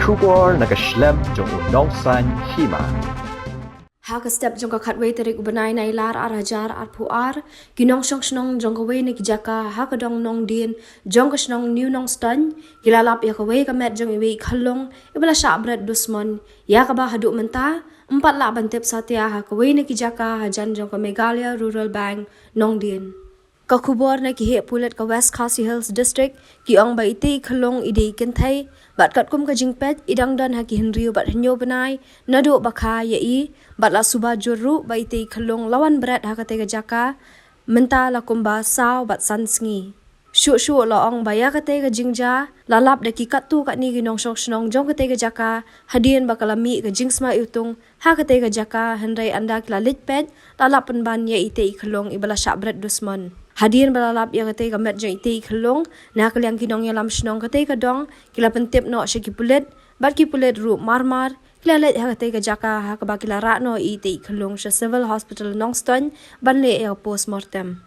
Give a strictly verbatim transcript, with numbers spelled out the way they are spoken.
Khubor na ka shlem jong u nongsan hima. Ha ka step jong ka khatwei tarik u bnai Nailar ar hajar arphew ar, ki nongshong shnong jong kawei na ki jaka ha ka dong Nongdien jong ka shnong New Nongstoiñ, ki la lap ïa kawei ka met jong iwei i khyllung iba la shah bret dusmon, ïa kaba haduh mynta ym pat lah ban tip satia ha kawei na ki jaka hajan jong ka Meghalaya Rural Bank, Nongdien. Ka khubor na ki heh pulit ka West Khasi Hills District ki ong ba itei i khyllung i dei i kynthei, bad katkum ka jingpeit i dang don ha ki hynriew bad hynñiew bnai naduh ba kha ïa i, bad la suba jur ruh ba itei i khyllung la wan bret ha katei ka jaka mynta la kumba saw bad san sngi. Shuh shuh la ong ba ïa katei ka jingjia la lap da ki katto katne ki nongshong shnong jong katei ka jaka, hadien ba ka la mih ka jingsma iwtung ha katei ka jaka, hynrei ynda ki la leit peit la lap pynban ïa itei i khyllung iba la shah bret dusmon. Hadien ba la lap ïa katei ka met jong itei i khyllung, na ka liang ki nongïalam shnong katei ka dong ki la pyntip noh sha ki pulit, bad ki pulit ruh mar mar ki la leit ha katei ka jaka, ha kaba ki la rah noh ïa itei i khyllung sha Civil Hospital Nongstoiñ ban leh ïa ka post mortem.